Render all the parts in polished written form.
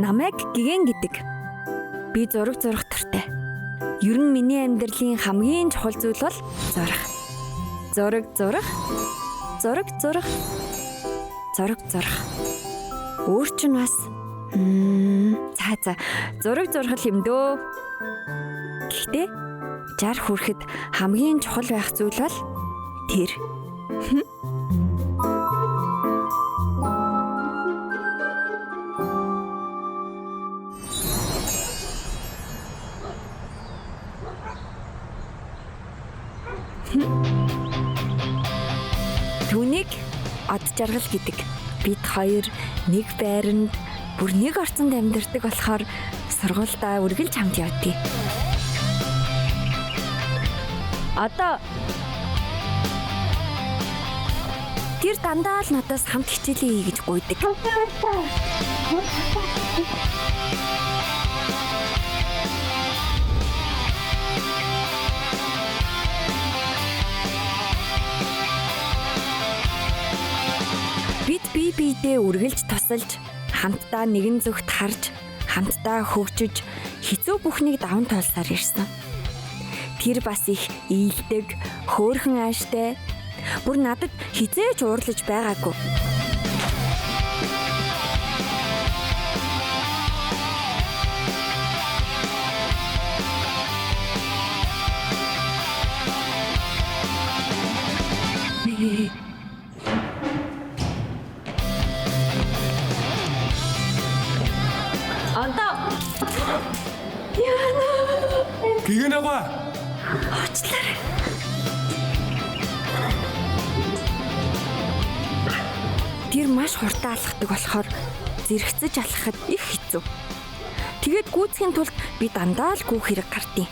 Намайг Гэгэн гэдэг. Би зураг зурах дуртай. Ер нь миний амьдралын хамгийн чухал зүйл бол зурах. Зураг зурах, зураг зурах, зураг зурах. Өөр чинь бас за зураг зурах юм дөө. Гэхдээ 60 хүрэхэд хамгийн чухал байх зүйл бол тэр. Түүнийг од жаргал гэдэг. Бид хоёр нэг байранд бүр нэг орчинд амьдардаг болохоор сургуульдаа үргэлж хамт явдгийг. Одоо тэр дандаа л надаас хамт хичээлээ хий гэж гуйдаг. Бид бие биедээ үргэлж тусалж, хамтдаа нэгэн зүгт харж, хамтдаа хөгжиж, хэцүү бүхнийг даван тоолсоор ирсэн. Тэр бас их ийдэг, хөөрхөн ааштай. Бүр надад хизээж уурлаж байгаагүй. Одоо Гэгэн аваа. Уучлаарай. Тэр маш хурдан алхдаг болохоор зэрэгцэж алхахад их хэцүү. Тэгээд гүйцэхийн тулд би дандаа л гүйх хэрэг гардیں۔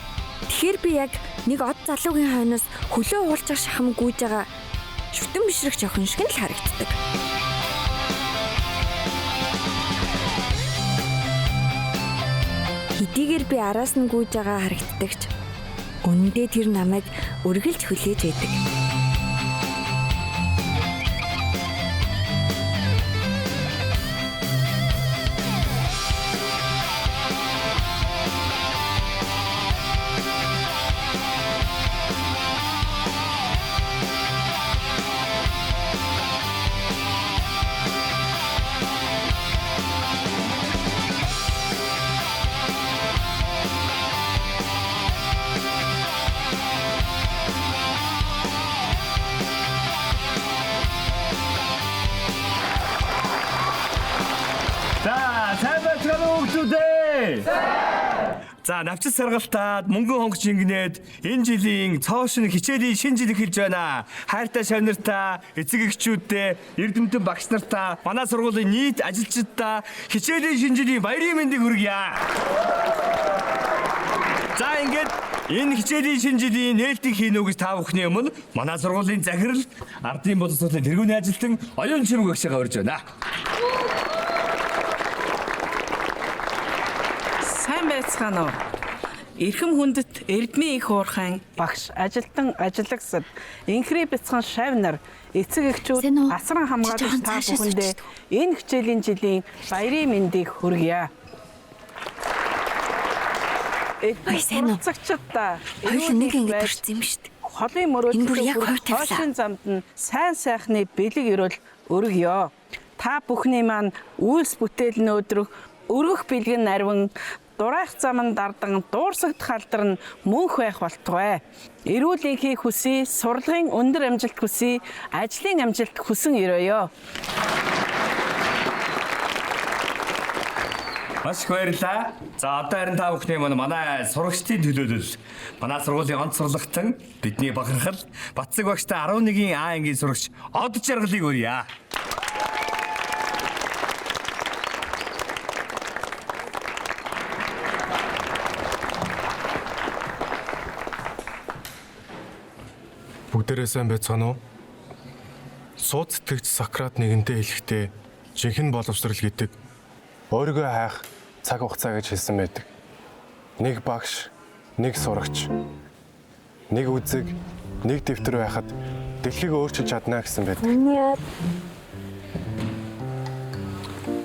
Тэгэхээр би яг нэг од залуугийн хойноос хөлөө уулчих шахам гүйж байгаа шүтэн бишрэх охин шиг л харагддаг. Хэдийгээр би араас нь гүйж байгаа харагддаг ч үнэндээ тэр намайг үргэлж хүлээж байдаг. Байцгаана уу хүүхдүүдээ? За навчил саргалтаад мөнгөн хонгоч ингэнээд энэ жилийн цоо шинэ хичээлийн шинэ жил эхэлж байна. Хайртай шавнартаа, эцэг эхчүүдээ, эрдэмтэн багш нартаа, манай сургуулийн нийт ажилчдаа хичээлийн шинэ жилийн баярын мэндийг хүргье. За ингээд энэ хичээлийн шинэ жилийн нээлтийг хийнэ үү гэж та бүхний өмнө манай сургуулийн захирал, ардын боловсролын тэргүүний ажилтан Оюун Чимэг багшгаа урьж байна. Сайн байцгаана уу? Эрхэм хүндэт Эрдмийн их уурхайн багш, ажилтан, ажиллагсад, инхрий бяцхан шав нар, эцэг эхчүүд, Сайн уу? асран Чи хамгаалагч жоохон та цаашаа бүхэндээ суучих. энэ хичээлийн жилийн баярын мэндийг хүргье. Ой, сайн уу? Суралцагчдаа Хоёул нэг эрүүл ингэ байж, төрсөн юм шүү дээ. холын Энэ бүр яг мөрөөдөл хувь тавилаа. хойшин замд нь сайн сайхны бэлэг өрөөл өргөё. Та бүхний маань үйлс бүтээл нь өдрөх өргөх бэлэг нь арвин дурайх зам нь дардан дуурсагдах алдар нь мөнх байх болтугай. Эрүүл энхийг хүсье, сурлагын өндөр амжилт хүсье, ажлын амжилт хүсэн өрөөё. Маш их баярлалаа. За одоо харин та бүхний маань манай сурагчдын төлөөлөл манай сургуулийн онц сурлагтан бидний бахархал Батцэг багштай 11-ийн А ангийн сурагч Од Жаргалыг урья. Бүгдээрээ сайн байцгаана уу? Сууд сэтгэгч Сократ нэгэнтээ хэлэхдээ жинхэнэ боловсрал гэдэг өөрийгөө хайх цаг хугацаа гэж хэлсэн байдаг. Нэг багш, нэг сурагч, нэг үзэг, нэг дэвтэр байхад дэлхийг өөрчилж чадна гэсэн байдаг.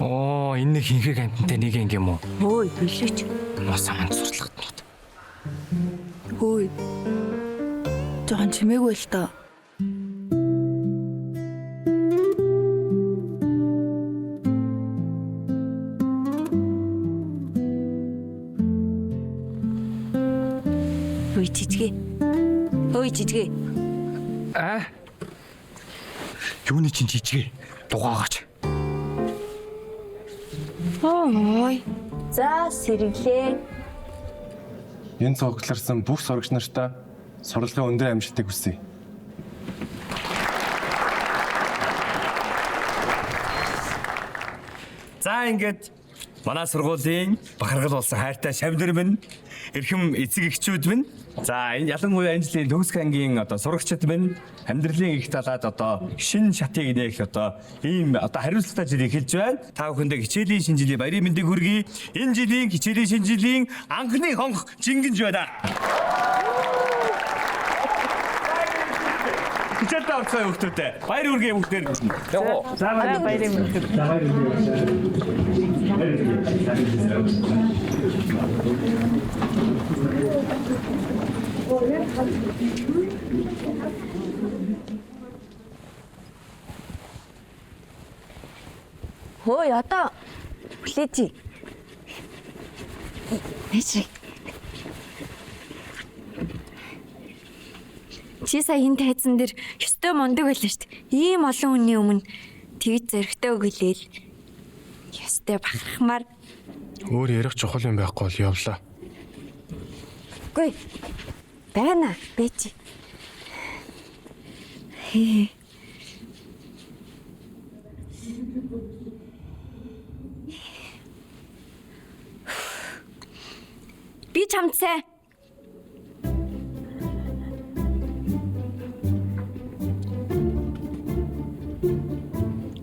Оо, энэ нэг хинхэг амтантай нэг анги юм уу? Ой, билээч. Нуусан онц сурлагатнууд. Хөөе. Жохон чимээгүй л доо. Ой, жижигэ. Ой, жижигэ. Аа? Юуны чинь жижигэ? Дугаагаач. Ой. За, сэргэлээ. Энэ цугларсан бүх сурагч нартаа сурлагын өндөр амжилтыг хүсье. За ингээд манай сургуулийн бахархал болсон хайртай шавнар минь, эрхэм эцэг эхчүүд минь. За энэ ялангуяа энэ жилийн төгс ангийн одоо сурагчид минь амьдралын их талаад одоо шин шатыг нээх одоо ийм одоо хариуцлагатай жил эхэлж байна. Та бүхэндээ хичээлийн шинэ жилийн баярын мэндийг хүргэе. Энэ жилийн хичээлийн шинэ жилийн анхны хонх жингэнж байна. Хичээлдээ орцгоо хүүхдүүдээ. Баяр хүргэе бүгдээр. За баярын мэнд. Хөөе, одоо хүлээжи. Нэшрэг. Чи сая энэ тайзан дээр ёстой мундаг байлаа шүү дээ. Ийм олон хүний өмнө тэгж зөрөгтэй өглөөл. Ёстой бахархмаар. Өөр ярих чухал юм байхгүй бол явлаа. Үгүй. Байна, бэчи. Хээ. Би чамд сайн.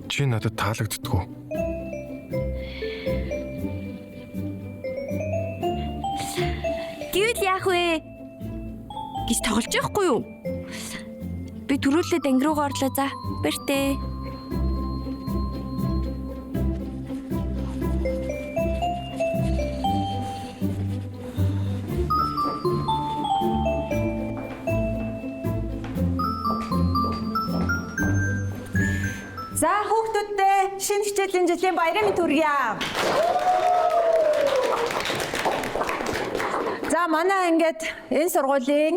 Чи надад таалагддаггүй. Гэвэл яах вэ? Гэж тоглож явахгүй юу? Би түрүүлээд анги руугаа орлоо за. Баяртай. За хүүхдүүддээ шинэ хичээлийн жилийн баярын мэнд хүргье. За манай ингээд энэ сургуулийн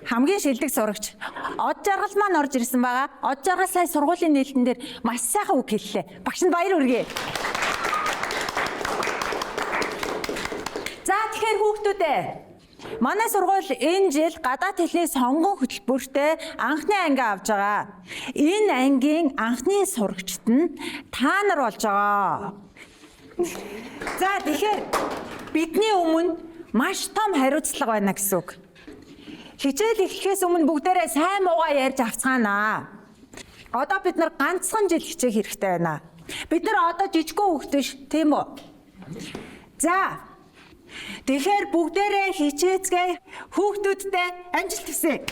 хамгийн шилдэг сурагч Од Жаргал маань орж ирсэн байгаа. Од Жаргал сая сургуулийн нээлтэн дээр маш сайхан үг хэллээ. Багш нь баяр хүргэе. Тэгэхээр хүүхдүүдээ манай сургууль энэ жил гадаад хэлний сонгон хөтөлбөртөө анхны анги авч байгаа. Энэ ангийн анхны сурагчид нь та нар болж байгаа. За тэгэхээр бидний өмнө маш том хариуцлага байна гэсэн үг. Хичээл эхлэхээс өмнө бүгдээрээ сайн муугаа ярьж авцгаанаа. Одоо бид нар ганцхан жил хичээх хэрэгтэй байна. Бид нар одоо жижигхэн хүүхэд биш, тийм үү? За. Тэгэхээр бүгдээрээ хичээцгээе. Хүүхдүүдтэй амжилт хүсье.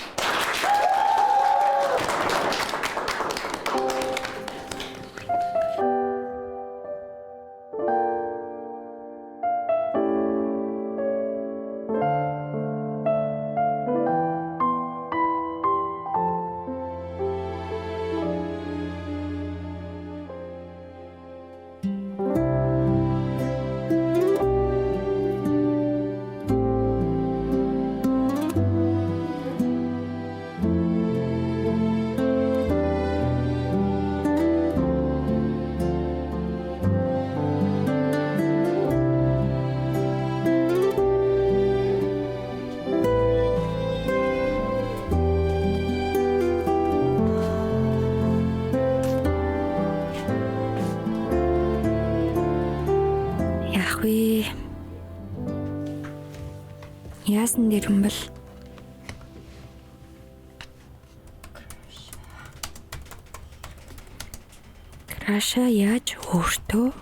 Яах вэ? Яасан дээр юм бэл? Краша яаж өөртөө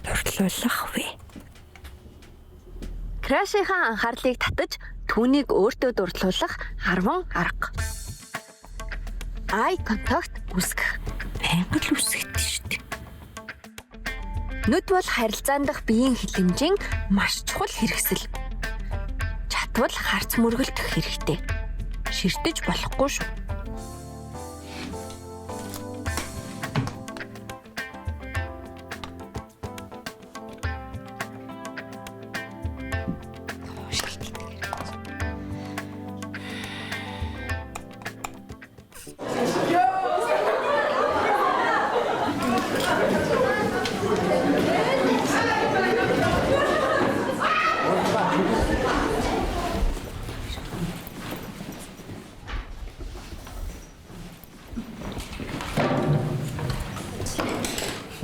дурлуулах вэ? Крашийнхаа анхаарлыг татаж түүнийг өөртөө дурлуулах 10 арга. Eye contact үүсгэх. Байнга л үсгдэг шүү дээ. Нүд бол харилцаан дах биеийн хилэмжийн маш чухал хэрэгсэл. Чатвал харц мөргөлдөх хэрэгтэй. Ширтэж болохгүй шүү.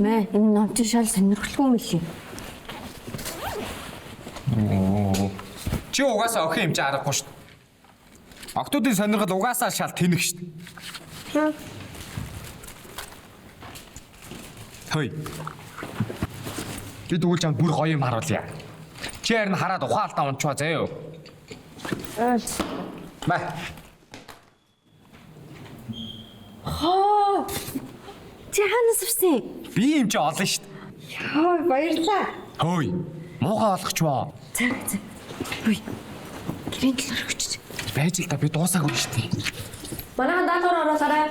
Мэ энэ ном чи шал сонирхолгүй юм лий. Чи угаасаа охин юм чи аргагүй шүү дээ. Октоодын сонирхол угаасаа шал тэнэг шүү дээ. Хөөе. Би тэгвэл чамд бүр гоё юм харуулъя. Чи харин хараад ухаалтаа унчваа заяа. Мэ. Хоо. Чи хаанаас авсан? Би юм чи олон шүү дээ. Йоо, баярлаа. Хөөе. Муухай олгочвоо. За за. Хөөе. Гэрийн талаар өгчөж. Байж л та би дуусаагүй шүү дээ. Манайхан даалгавар оруулаарай.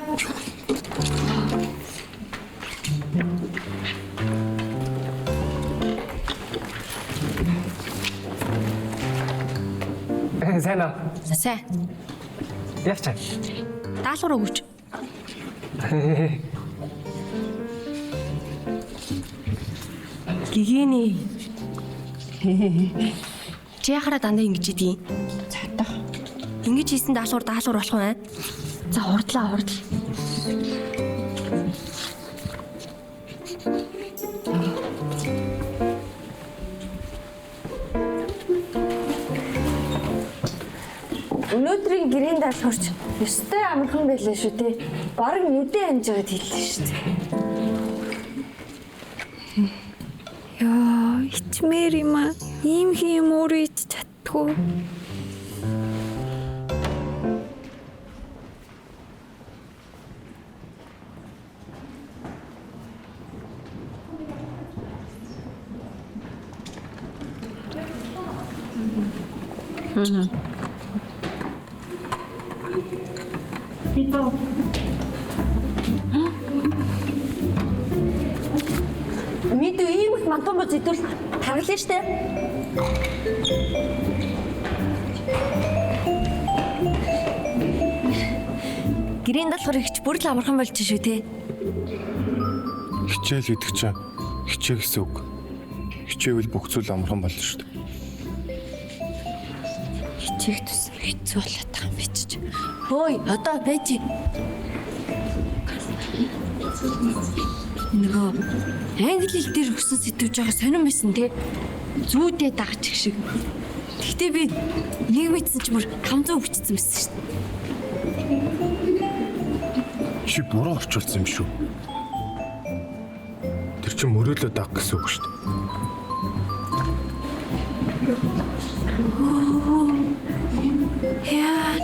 Сайн уу? Сайн. Яг чам. Даалгавар өгөөч. Гигиэний. Чи яхаараа дандаа ингэж идэв? Цаатах. Ингэж хийсэн даалгавар даалгавар болох уу? За хурдлаа хурдл. Өнөөдрийн гэрийн даалгаварч ёстой амархан байлаа шүү дээ. Бараг нүдэн амжиад хэллээ шүү дээ. Яа, ичмээр юм аа. Ийм хийм өөрөө ич чаддгүй. Мэдүү ийм их мантан бол зэдвэл таргална штэ. Гэрийн даалгавар ихч бүр л амархан болж шүү те. Хичээл гэдэг чинь хичээ гэсэн үг. Хичээвэл бүх зүйл амархан болно шүү дээ. Хичээх тусам хэцүү болоод байгаа юм би чи. Хөөе, одоо байж. Нөгөө англи хэл дээр өгсөн сэдв жоо сонирн байсан те. Зүүдээ дагчих шиг. Гэхдээ би нэг мэдсэн чи бүр 500 бичсэн байсан шүү дээ. Чи буруу орчуулсан юм шүү. Тэр чинь мөрөөлөө даг гэсэн үг шүү дээ. Яа.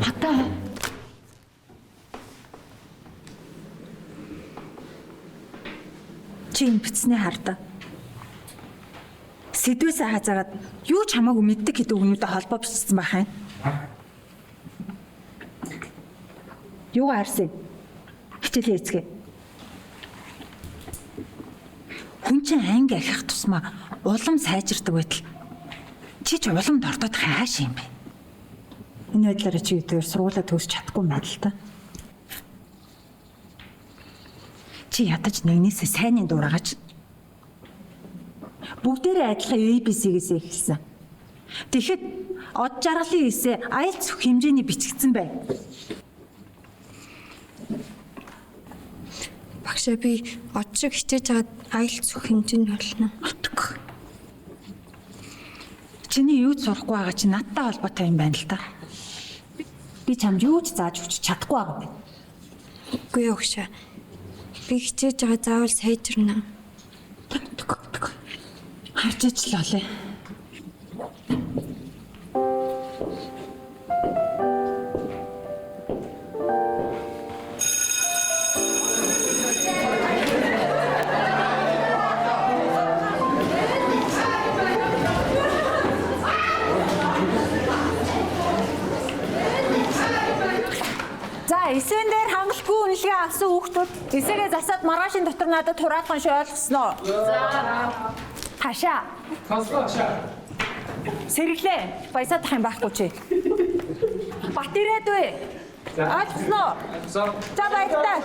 Одоо Чи энэ бичснээ хардаа. Сэдвээсээ хазаагаад юу ч хамаагүй мэддэг гэдэг үгнүүдээ холбоо бичсэн байх юм. Юугаа харсан юм? Хичээлийн эцгээ. Хүн чинь анги ахих тусмаа улам сайжирдаг байтал чи ч улам дордоод хааш юм бэ? Энэ байдлаараа чи өдөр сургуулаа төгсч чадахгүй юм байна л та. Чи ядаж нэгнээсээ сайнны дураагач. Бүгдээрээ адилхан ABC-гээс эхэлсэн. Тэгэхэд од жаргалын эсээ аял цөх хэмжээний бичигдсэн байна. Багшаа би од шиг хичээж хагаад аял цөх хэмжээнд болно. Отгүй. Чиний юу ч сурахгүй байгаа чинь надтай холбоотой юм байна л та. Би чамд юу ч зааж өгч чадахгүй байгаа юм. Үгүй ээ өгшөө. Би хичээж байгаа заавал сайжирна. Харж ижил олё. За, эсэн дээр хангалтгүй үнэлгээ авсан хүүхдүүд эсээгээ засаад маргаашийн дотор надад хураадхан шиг ойлгосноо. За. Хашаа. Сонслоо хашаа. Сэргэлээ. Баясаадах юм байхгүй чи. Бат ирээд вэ? Ойлгосноо. За баяртай.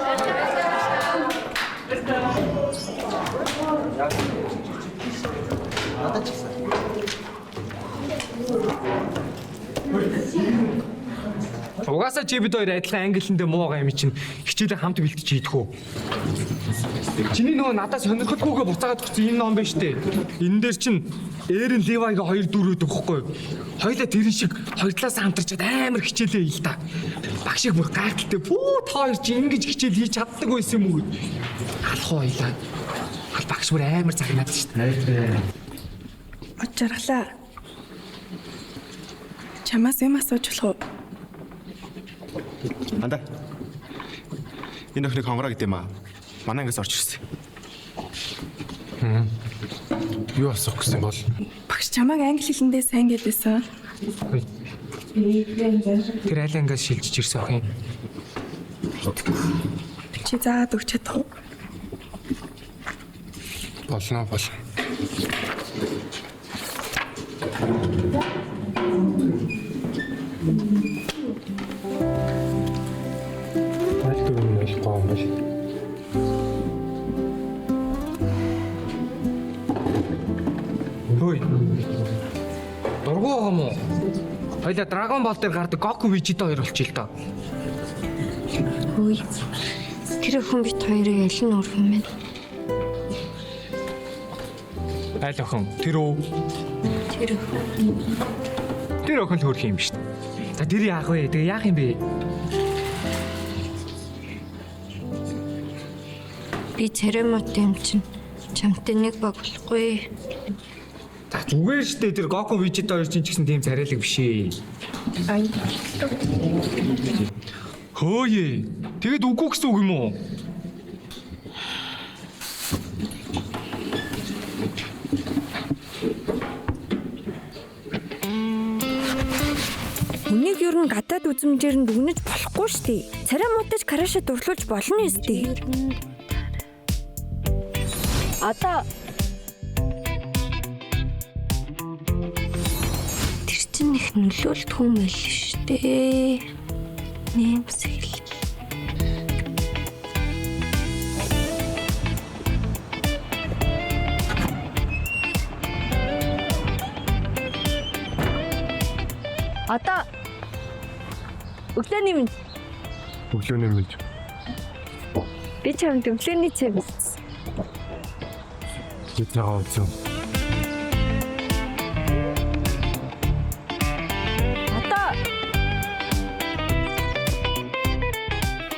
Угаасаа чи бид хоёр адилхан англи хэлэндээ муу байгаа юм чинь хичээлээ хамт бэлтэж хийдэх үү? Чиний нөгөө надад сонирхолгүйгээ буцаагаад өгсөн энэ ном байна штэ. Энэ дээр чинь Эрен Левайга хоёр дүр өгдөг хөхгүй юу? Хоёлаа тэрэн шиг хоёр талаас хамтарчаад амар хичээлээ хий л та. Багш их бүр гайхалтай. Пүү та хоёр чи ингэж хичээл хийж чаддаг байсан юм уу? Алах уу хоёлаа. Ал багш бүр амар загнаад штэ. Од жаргалаа. Чамаас юм асууж болох уу? Анда. Энэ охиныг хонгороо гэдэг юм аа. Манай ангиас орж ирсэн. Юу асуух гэсэн бол? Багш чамайг англи хэлэндээ сайн гэдээсэн. Тэр аль ангиас шилжиж ирсэн охин? Чи заагаад өгч чадах уу? Болно бол. Аль дүр нь ойлгохгүй юм бол. Хөөе. Дургу байгаа юм уу? Хоёлаа Dragon Ball дээр гардаг Goku Vegeta хоёр болчих л доо. Хөөе. Тэр охин бит хоёрыг аль нь өргөн бэ? Аль охин? Тэр үү? Тэр охин. Тэр охин л хөөрхөн юм шүү дээ. За тэр яах вэ? Тэгээ яах юм бэ? Би церемонтой юм чинь чамтай нэг баг болохгүй. За зүгээр шүү дээ. Тэр Goku Vegeta хоёр чинь ч гэсэн тийм царайлаг биш ээ. Ай. Хөөе. Тэгэд үгүй гэсэн үг юм уу? Үнийг ер нь гадаад үзмжээр нь дүгнэж болохгүй шүү дээ. Царай муутаж караша дурлуулж болно ёстой. Одоо Тэр чинь их нөлөөлт хүн байл шүү дээ. Нэмсгэл. Одоо өглөөний мэнд. Өглөөний мэнд. Би чамд өглөөний цай бэлдсэн. Би цагаан үзэн. Одоо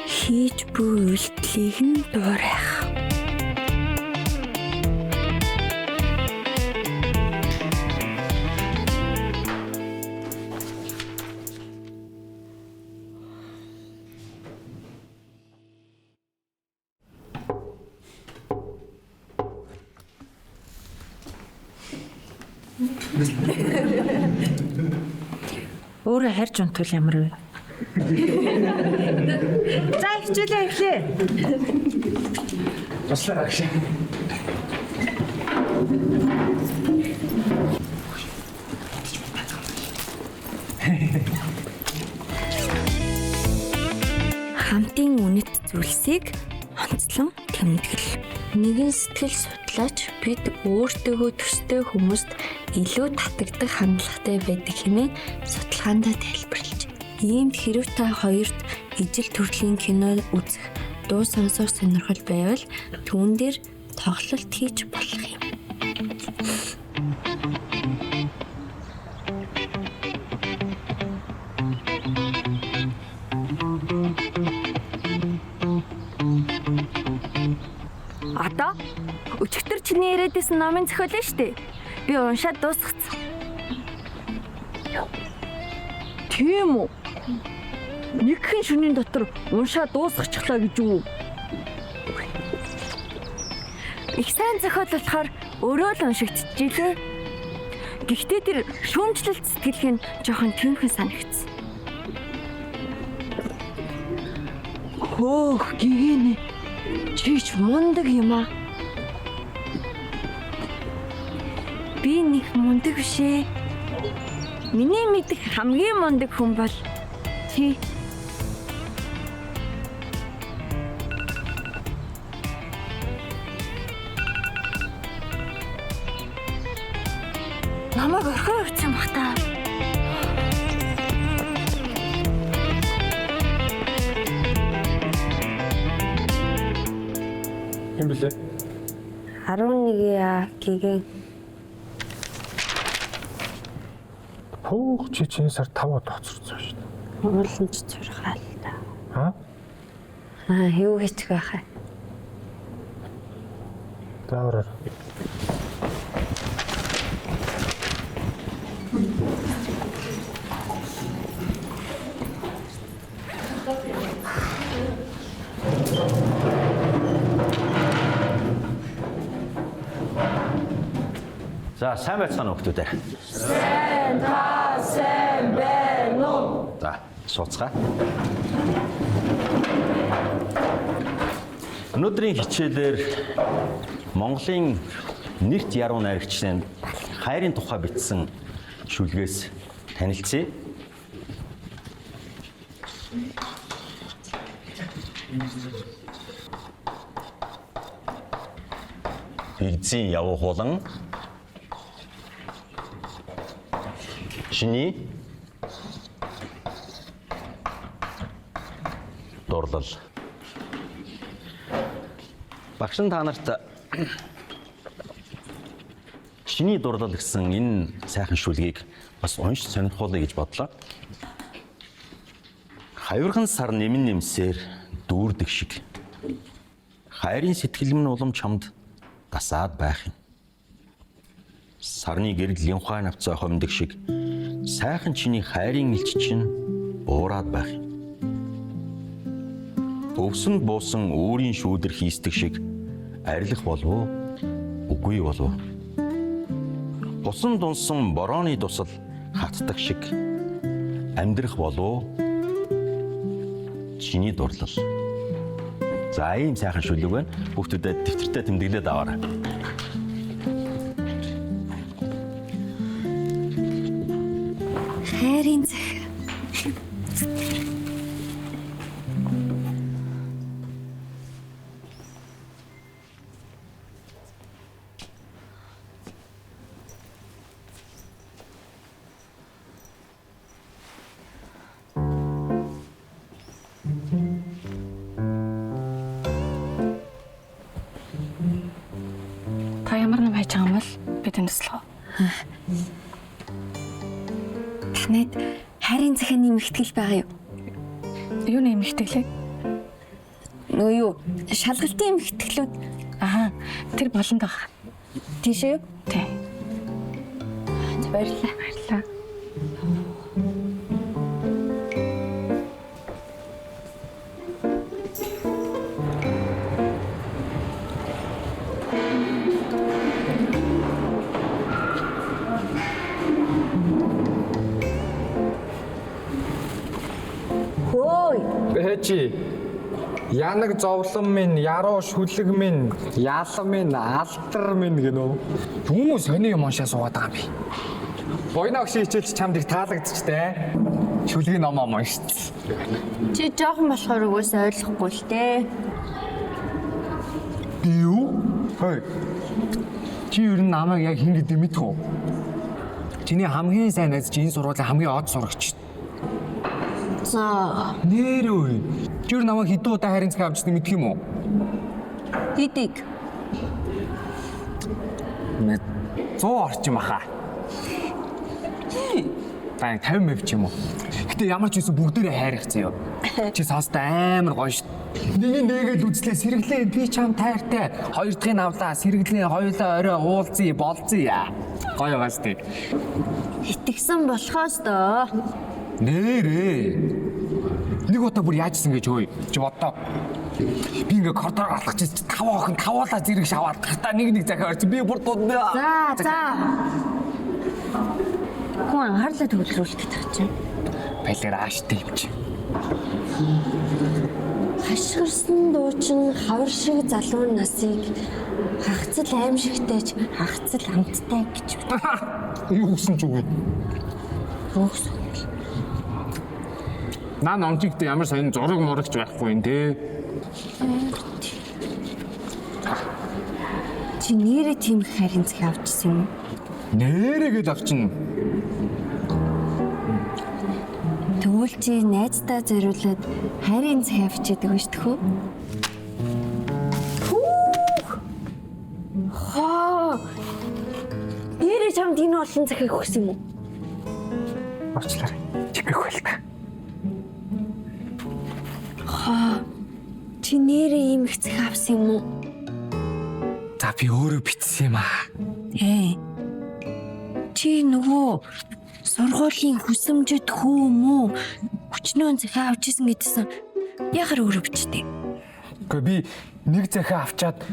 Хийж буй үйлдэлийг нь дуурайх. Өөрөө харж унтвал ямар вэ? За хичээлээ эхлэе. Туслаа агш. Хамтын үнэт зүйлсийг онцлон тэмдэглэл. Нэгэн сэтгэл судлаач бид өөртөөгөө төстэй хүмүүст илүү татагдах хандлагатай байдаг хэмээн судалгаандаа тайлбарлаж. Иймд хэрв та хоёрт ижил төрлийн кино үзэх, дуу сонсох сонирхол байвал түүн дээр тоглолт хийж болох юм. Одоо өчигдөр чиний яриад байсан номын зохиол нь шүү дээ. Би уншаад дуусгацсан. Тийм үү? Нэгхэн шөнийн дотор уншаад дуусгачихлаа гэж үү? Их сайн зохиол болохоор өөрөө л уншигдчихжээ. Гэхдээ тэр шүүмжлэлт сэтгэлг нь жоохон тэмхэн санагдсан. Хөөх гигэнэ. Чийч мундаг юм аа. Би нэг мундаг биш ээ. Миний мэдэх хамгийн мундаг хүн бол чи. Намайг орхио явуулсан бах та. Хэн блэ? 11 А гигэн. Хөөх чи чиний сар 5 удаа хоцорсон шүү дээ. Уулын ч зургаал та. Аа? Аа, юу хийчих байх вэ? Заавар. За, сайн байцгаана уу хүмүүстээ. Сайн та сайн байна уу? За, сууцгаа. Өнөөдрийн хичээлээр Монголын нэрт яруу найрагчдын хайрын тухай бичсэн шүлгээс танилцъя. Бигзийн явуу хулан чиний дурлал. Багш нь та нарт чиний дурлал гэсэн энэ сайхан шүлгийг бас унш сонирхуулъя гэж бодлоо. Хавирхан сар нэмэн нэмсээр дүүрдэг шиг хайрын сэтгэл минь улам чамд гасаад байх юм. Сарны гэрэл линхай навцаа хомдог шиг сайхан чиний хайрын элч чинь буураад байх юм. Өвсөнд буусан өөрийн шүүдэр хийстэг шиг арилах болов уу? Үгүй болов уу? Усан дунсан борооны дусал хатдаг шиг амьдрах болов уу? Чиний дурлал. За, ийм сайхан шүлэг байна. Хүүхдүүдэд дэвтэртээ тэмдэглээд аваарай. Хайрын захи. Та ямар ном хайж байгаа юм бол би танд туслах уу? Танайд хайрын захиа нэмэгтгэл байгаа юу? Юу нэмэгтгэлээ? Нөө юу? Шалгалтын эмхтгэлүүд. Аа, тэр болонд байгаа. Тийшээ юу? Тий. За баярлалаа. Баярлалаа. Хөөй. Чи Янаг зовлон минь, яруу шүлэг минь, ялан минь, алдар минь гэнэ. Юм уу сони юм уншаа суугаад байгаа юм би. Буйна огшийн хичээлч чамд их таалагдчихтэй. Шүлгийн ном ом уншсан. Чи жоохон болохоор угсаа ойлгохгүй л дээ. Би юу? Хой. Чи ер нь намайг яг хин гэдэг мэдэх үү? Чиний хамгийн сайн найз чи энэ сургуулийн хамгийн од сурагч. За. Нэрөө. Чи ер нь намайг хэдэн удаа хайрын цагаа авчихсан мэдэх юм уу? Хэдийг? 100 орчим баха. Баа 50% ч юм уу. Гэтэ ямар ч байсан бүгдээрээ хайрах заяа. Чи сонстой амар гоё шүү. Нэг нэгээл үзлээ сэргэлээ би чам тайртай. Хоёр дахьыг авлаа сэргэлээ хоёулаа орой уулзъя болзъя. Гоё байгаас тээ. Итгэсэн болохоос доо. Нэрээ. Нэг удаа бүр яажсэн гэж хөөе. Чи боддоо. Би ингээ коридор алхаж чи таваа охин тавуулаа зэрэг шаваад гартаа нэг нэг захиа орчих. Би бүр дуудаа. За за. Хүн анхаарлаа төвлөрүүлэх гэдэг чинь. Балер ааштай юм чи. Хашгирсан дуучин хавар шиг залуу насыг хагцал аимшигтайч хагцал амттай гэж бод. Юу гэсэн ч үгүй. Юу гэсэн? Наа номчигт ямар сонин зураг мурагч байхгүй юм те. Чи нэрээ тийм их хайрын захиа авчихсан юм уу? Нэрээ гэж авчина. Тэгвэл чи найздаа зориулаад хайрын захиа авчиад өгнө шүү дээ. Хаа. Нэрээ чамд энэ олон захиа өгсөн юм уу? Уучлаарай. Чимээх байл та. Хаа. Чи нэрээ ийм их захиа авсан юм уу? За би өөрөө бичсэн юм аа. Ээ. Чи нөгөө сургуулийн хүсэмжит хүү мүү хүчнөө захиа авч исэн гэдсэн. Яхаар өөрөө бичдэг. Гэхдээ би нэг захиа авчаад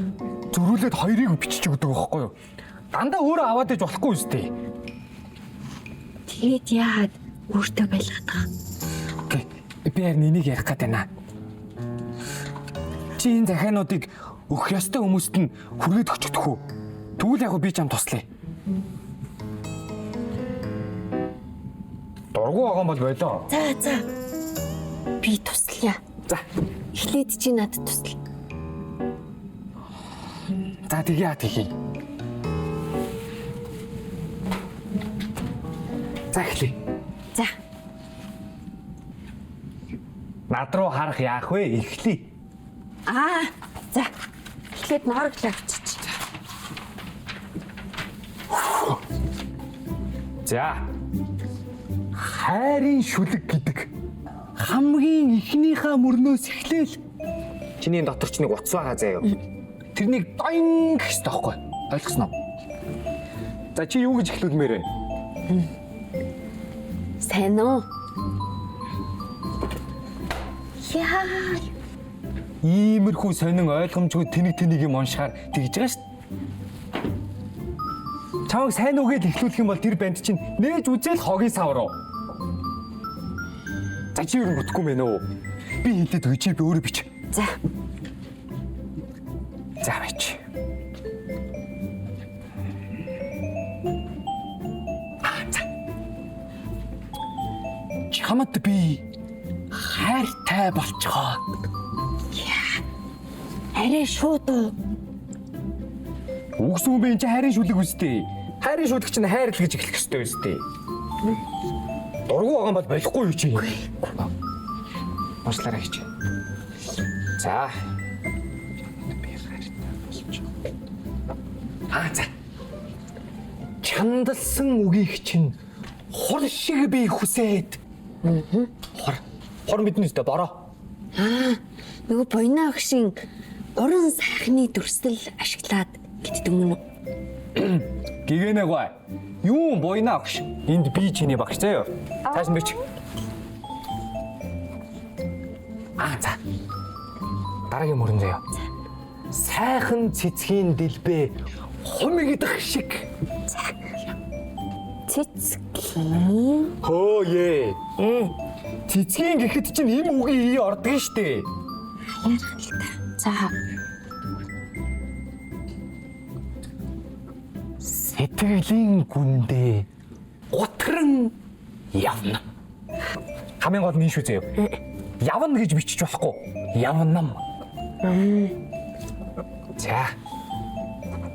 зөрүүлээд хоёрыг бичиж өгдөг байхгүй юу? Дандаа өөрөө аваад иж болохгүй үстэй. Тэгээд яагаад өөртөө байлгаад байгаа? Окей. Би харин энийг ярих гээд байна. Чи энэ захиануудыг өгөх ёстой хүмүүст нь хүргээд өчтөх үү? Тэгвэл яг би чам туслая. Дургу байгаа юм бол болоо. За за. Би туслая. За. Эхлээд чи надад тусал. За тэгье тэгье. За эхлэе. За. Над руу харах яах вэ? Эхлэе. Аа. За. Эхлээд ноорог авчиж. За. Хайрын шүлэг гэдэг хамгийн эхнийхээ мөрнөөс эхлээл чиний дотор ч нэг утас байгаа заяа. Тэрнийг доин гэх хэрэгтэй байхгүй. Ойлгосноо? За чи юу гэж эхлүүлмээр вэ? Сайн уу? Яа. Иймэрхүү сонин ойлгомжгүй тэнэг тэнийг юм уншихаар тэгж байгаа шүү дээ. Чамайг сайн уу гэж эхлүүлэх юм бол тэр банд чинь нээж үзэл хогийн сав руу. За чи юу бүтэхгүй мэн үү? Би хэлээд өгч би өөрөө бич. За. За бич. За. Чамд би хайртай болчихоо. Арай шууд уу? Үгс юм бэ чи хайрын шүлэг үстэй. Хайрын шүлэг чинь хайр л гэж эхлэх ёстой үстэй. Дургу байгаа юм бол болохгүй юу чи? Уучлаарай гэж. За. Би хайртай болчихоо. Аа за. Чандалсан үгийг чинь хур шиг би хүсээд. Хур. Хур мэднэ үстэй бороо. Аа, нөгөө буйна агшийн уран сайхны дүрсэл ашиглаад гэддэг мөн үү? Гигэнэ гой. Юу буйна агш. Энд би чиний багш заяа. Цааш нь бич. Аа за. Дараагийн мөрөн заяа. Сайхан цэцгийн дэлбэ хумигдах шиг. Цэцгийн. Хөө ээ. Цэцгийн гэхэд чинь им үгийн ий ордог штэ. За. Сэтгэлийн гүндээ гутран явна. Хамгийн гол нь энэ шүү заяа. Явна гэж бичиж болохгүй. Явнам. За.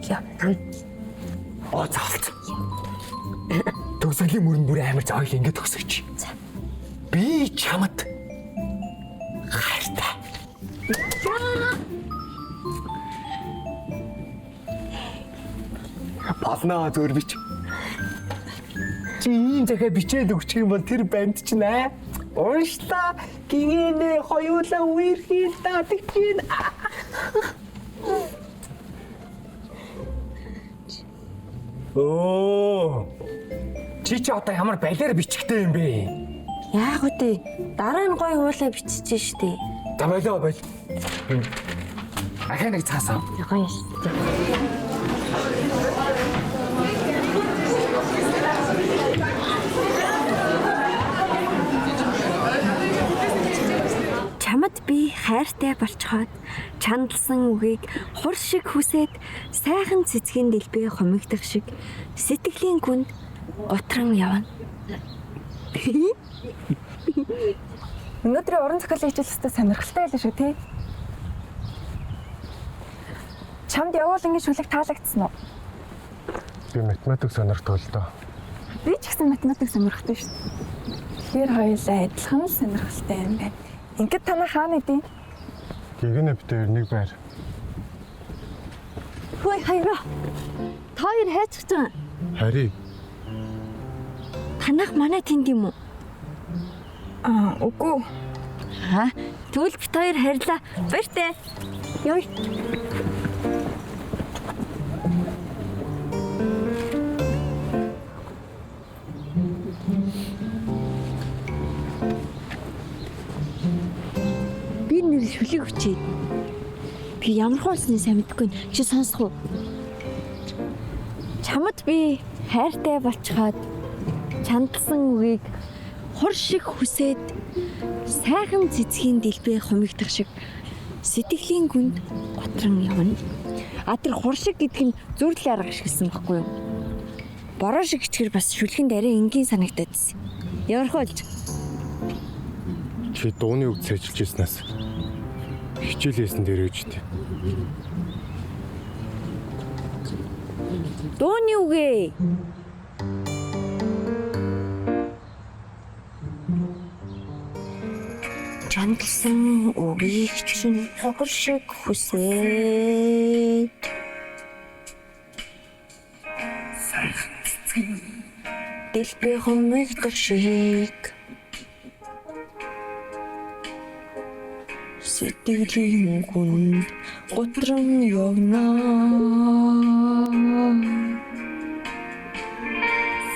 Явнам. Оо заалт. Төгсгөлийн мөрөн бүр амар за хоёул ингэ төгсөж. За. Би чамд хайртай. Болно зөөр бич. Чи ийм захиа бичээд өгчих юм бол тэр банд чинь аа. Уншлаа. Гинэ хоёулаа үерхий л даа тэгчин. Оо. Чи чи одоо ямар балиар бичгтэй юм бэ? Яах вэ? Дараа нь гоё хуулаа биччихэж штэ. За болоо бол. Ахаа нэг цаасаа. Гоё штэ. Чамд би хайртай болцоход чандалсан үгийг хур шиг хүсээд сайхан цэцгийн дэлбээ хумигдах шиг сэтгэлийн гүнд гутран явна. Өнөөдрийн уран зохиолын хичээл өстой сонирхолтой байлаа шүү тий. Чамд явуулангийн шүлэг таалагдсан уу? Би математик сонирхдаг л доо. Би ч гэсэн математик сонирхдаг шүү дээ. Тэгэхээр хоёулаа адилхан л сонирхолтой юм байна. Ингээд танаа хаана идэв? Гэгэнэ бит хоёр нэг байр. Хөөе хоёроо. Та хоёр хайчих байгаа. Хари. Танах манай тэнд юм уу? Аа, үгүй. Аа, тэгвэл бит хоёр харьлаа. Баяртай. Явъя. Би нэр шүлэг өчөөд. Би ямар хуулсныг сайн мэдэхгүй. Чи сонсох уу? Чамд би хайртай болцоход чандсан үгийг хур шиг хүсээд сайхан цэцгийн дэлбээ хумигдах шиг сэтгэлийн гүнд готрон явна. А тэр хур шиг гэдэг нь зүрдэл арга ашигласан байхгүй юу? Бороо шиг хичгэр бас шүлгэнд арай энгийн санагдаад байсан. Ямар хуулж? Чи дууны үг цээжилж ирснээс хичээл хийсэн дээр өөж дээ. Дууны үгээ. Чандалсан үгийг чинь хур шиг хүсээд дэлбээ хумигдах шиг сэтгэлийн гүнд гутран явна.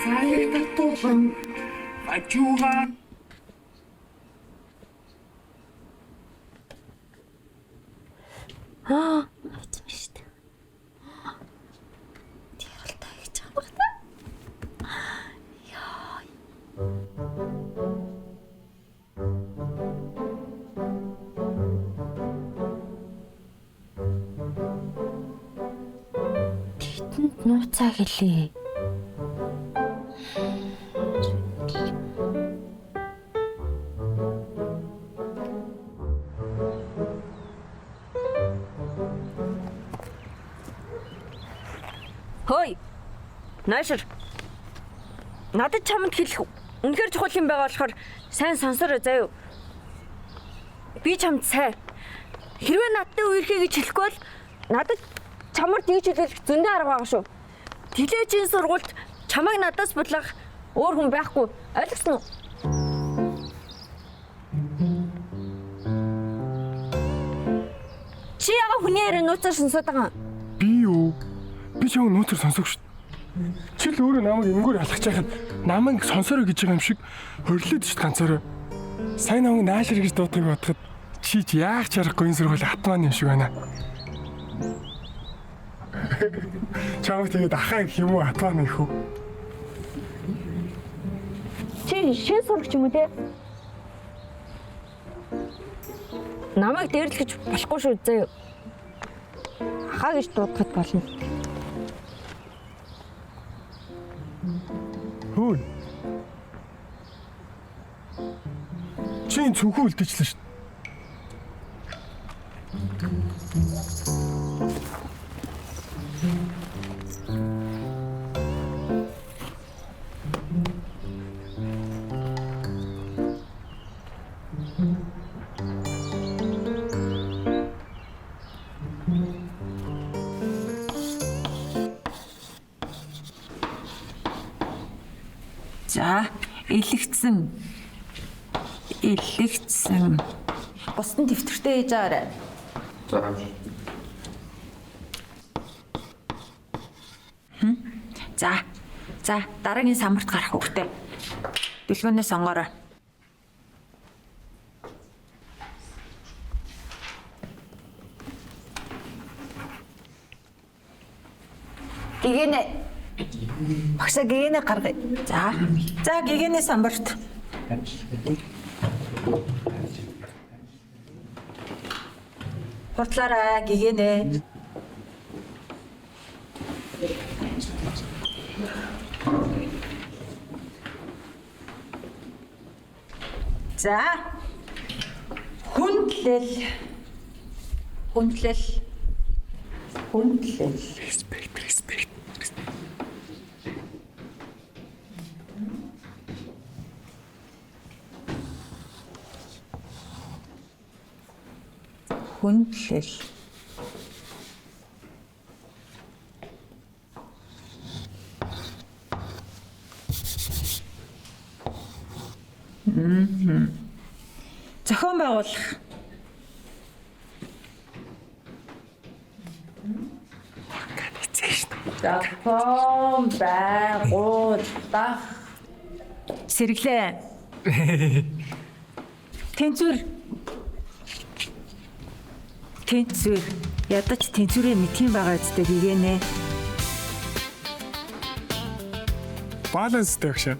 Сая татуулан ажууга. Аа, авсан шүү дээ. Тэрэлтэй хийж байгаа юм байна. Яа. Тэтэнд нууцаа гэлээ. Хөөе. Наашир. Надад чамд хэлэх үнэхээр чухал юм байгаа болохоор сайн сонсорой заяа. Би чамд сайн. Хэрвээ надтай үерхэ гэж хэлэхгүй бол надад Чамар тэгж хэлэх зөндөө арга байгаа шүү. Тэлээжийн сургуульд чамайг надаас будлах өөр хүн байхгүй. Ойлгосон уу? Чи яга хүний яриа нууцаар сонсоод байгаа юм? Би юу? Би чамайг нууцаар сонсоогүй шүү. Чи л өөрөө намайг эмгүүр алхаж байхад намайг сонсороо гэж байгаа юм шиг хорилоод шүү ганцаараа. Сайн намайг наашир гэж дуудахыг бодоход чи ч яах ч аргагүй энэ сургууль атман юм шиг байна. Чамайг тэгээд ахаа гэх юм уу атман гэх үү? Чи шин сурагч юм уу те? Намайг дээрлэж болохгүй шүү заяа. Ахаа гэж дуудахад болно. Хөө. Чи энэ цүнхүү үлдээчлээ шүү. За, элэгцсэн. Элэгцсэн. Бусд нь дэвтэртэй хийж байгаарай. За. За. За, дараагийн самбарт гарах хүүхдээ. Дэлгүүнээс сонгоорой. Гигэнэ. Багшаа гигэнэ гаргая. За. За, гигэнэ самбарт. Хурдлаарай гигэнэ. За. Хүндлэл. Хүндлэл. Хүндлэл. Respect, respect. Хүндлэл. Зохион байгуулах. Зохион байгуулах. Сэргэлээ. Тэнцвэр. Тэнцвэр. Ядаж тэнцвэрээ мэдхийн байгаа үстэй гигэнэ. Баланстай багшаа.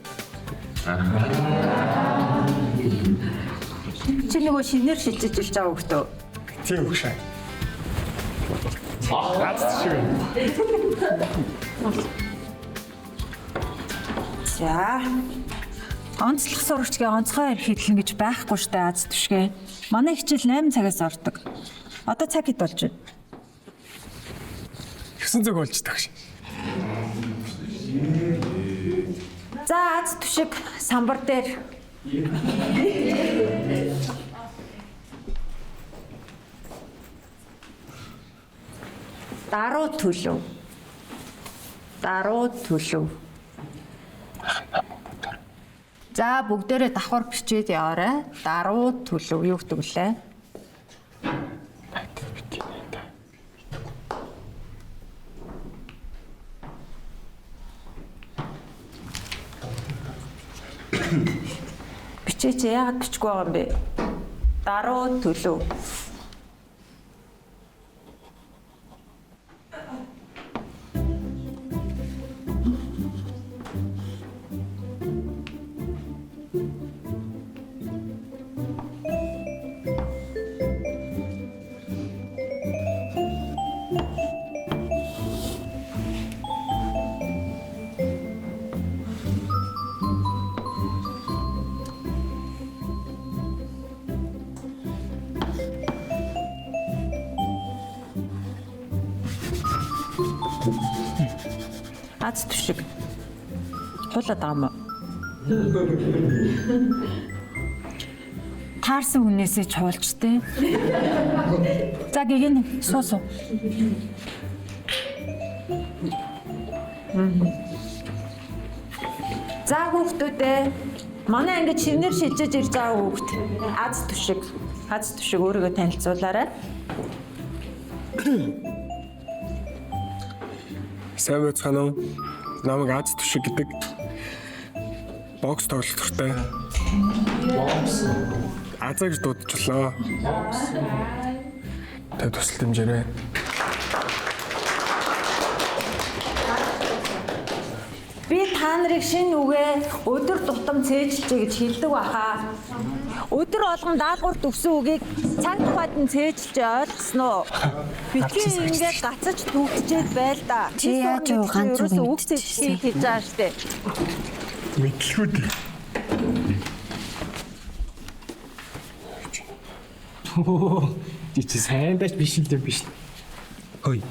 Чи нөгөө шинээр шилжиж ирж байгаа хөлтөө. Тийм багшаа. Аз шиг. За. Онцлог сурагчгийн онцгой эрх хэлнэ гэж байхгүй штэ аз түшгэ. Манай хичээл 8 цагаас ордог. Одоо цаг хэд болж байна? 9 цаг болж тагш. За аз түшиг самбар дээр. Даруй төлөв. Даруй төлөв. За бүгдээрээ давхар бичээд яваарай. Даруй төлөв юу гэдэг вүлээ? Бичээч яагаад бичихгүй байгаа юм бэ? Даруй төлөв. Аз түшиг. Хуулаад байгаа юм уу? Таарсан хүнээсээ чуулчтэй. За гигэн суу суу. За хүүхдүүдээ, манай ангид шивнэр шилжиж ирж байгаа хүүхд Аз түшиг. Аз түшиг өөрийгөө танилцуулаарай. Сайн байцгаана уу? Намайг Аз түшиг гэдэг. Бокс тоглох дуртай. Бокс. Азаа гэж дуудчихлаа. Тэ тусал дэмжээрэй. Би та нарыг шинэ үгээ өдөр тутам цээжилжээ гэж хэлдэг баха. Өдөр болгон даалгаварт өгсөн үгийг цаг тухайд нь цээжилж ойлгосон уу? Битгий ингээд гацаж түгтчээд байл да. Чи яаж юу ганц үг үг цээжлэхийг хийж байгаа штэ. Мэдлгүй дээ. Чи чи сайн даач биш л юм биш. Хөөе.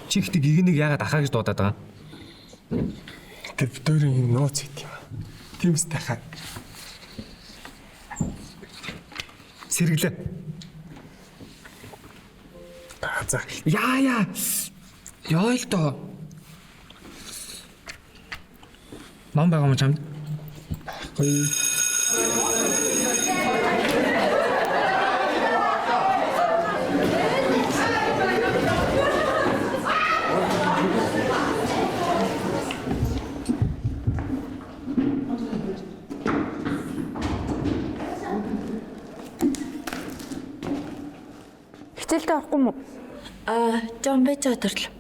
Чи ихтэй гигнийг яагаад ахаа гэж дуудаад байгаа юм? Тэр битүүрийн нууц хийт юм. Тиймс тахаа. Сэргэлээ. За. Яа яа. Яа л доо. Ном байгаа юм чамд? Байхгүй. Хичээлдээ орохгүй юм уу? Аа, жон байж байгаа төрлөө.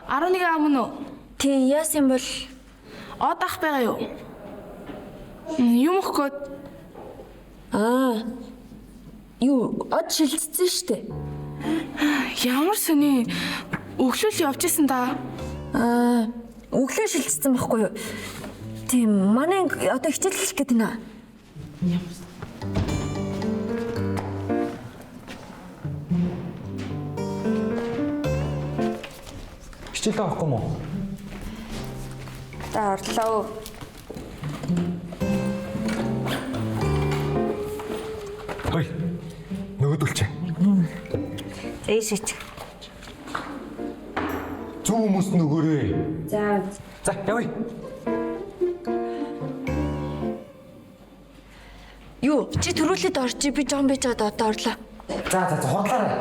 Арван нэгэн ам уу? Тийм, яасан бол Од ах байгаа юу? Юм өгөх гээд аа юу од шилжсэн штэ. Ямар сони өглөөл явж исэн да. Аа, өглөө шилжсэн байхгүй юу? Тийм, манай анги одоо хичээл эхлэх гээд байна. Хичээлдээ орохгүй юм уу? За орлоо. Хөөе. Нөгөөдөлч. Ээшээч. Зөв хүмүүст нөгөөрэй. За. За, явъя. Юу, чи төрүүлээд орчих, би жон байж байгаа одоо орлоо. За за за хурлаарай.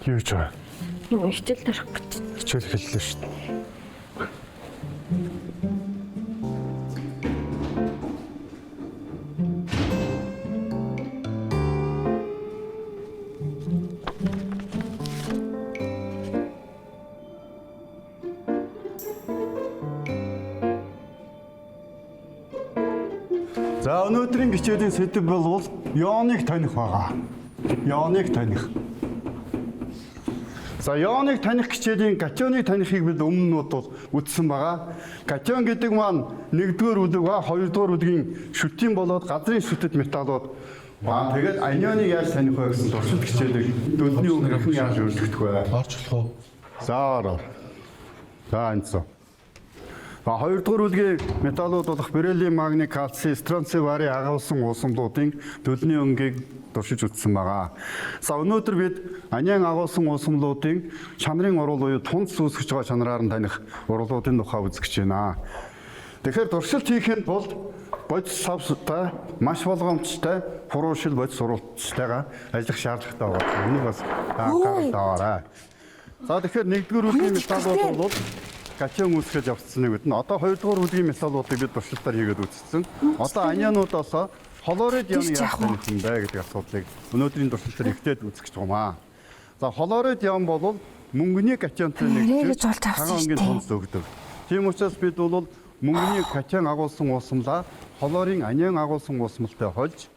Юу гэж байгаа? Юу хичээл дарах гэж. Хичээл эхэллээ шүү дээ. За өнөөдрийн хичээлийн сэдэв бол ионыг таних байгаа. Ионыг таних. За ионыг таних хичээлийн катионыг танихыг бид өмнө нь бол үзсэн байгаа. Катион гэдэг маань нэгдүгээр үлэг ба хоёрдугаар үлгийн шүтийн болоод газрын шүтэд металлууд ба тэгээд анионыг яаж таних вэ гэсэн туршилт хичээлийг дөлний өмнө хэрхэн яаж өөрчлөгдөх вэ? Орж болох уу? За ороо. За энэсэ. За хоёрдугаар үлгийн металлууд болох бериллиум, магний, кальци, стронций, барий агуулсан уусамлуудын дөлний өнгийг туршиж үзсэн байгаа. За өнөөдөр бид аниан агуулсан уусамлуудын чанарын урвал буюу тунц үүсгэж байгаа чанараар нь таних урвалуудын тухай үзэх гэж байна. Тэгэхээр туршилт хийхэд бол бодис савстай, маш болгоомжтой, хуруушил бодис урвалцтайгаа ажиллах шаардлагатай байгаа. Энийг бас анхаарал аваарай. За тэгэхээр нэгдүгээр үлгийн металлууд бол катион үүсгэж явцсныг мэднэ. Одоо хоёрдугаар үлгийн металлуудыг бид туршилтаар хийгээд үзсэн. Одоо анионуудаас хлорид ионы яаж таних юм бэ гэдэг асуудлыг өнөөдрийн туршилтаар ихтэй үзэх гэж байгаа юм аа. За хлорид ион бол мөнгөний катионтой Нэрээ гэж нэгжиж болж авсан цагаан өнгийн шүү дээ. тунц өгдөг. Тийм учраас бид бол мөнгөний катион агуулсан уусмалаа хлорын анион агуулсан уусмалтай хольж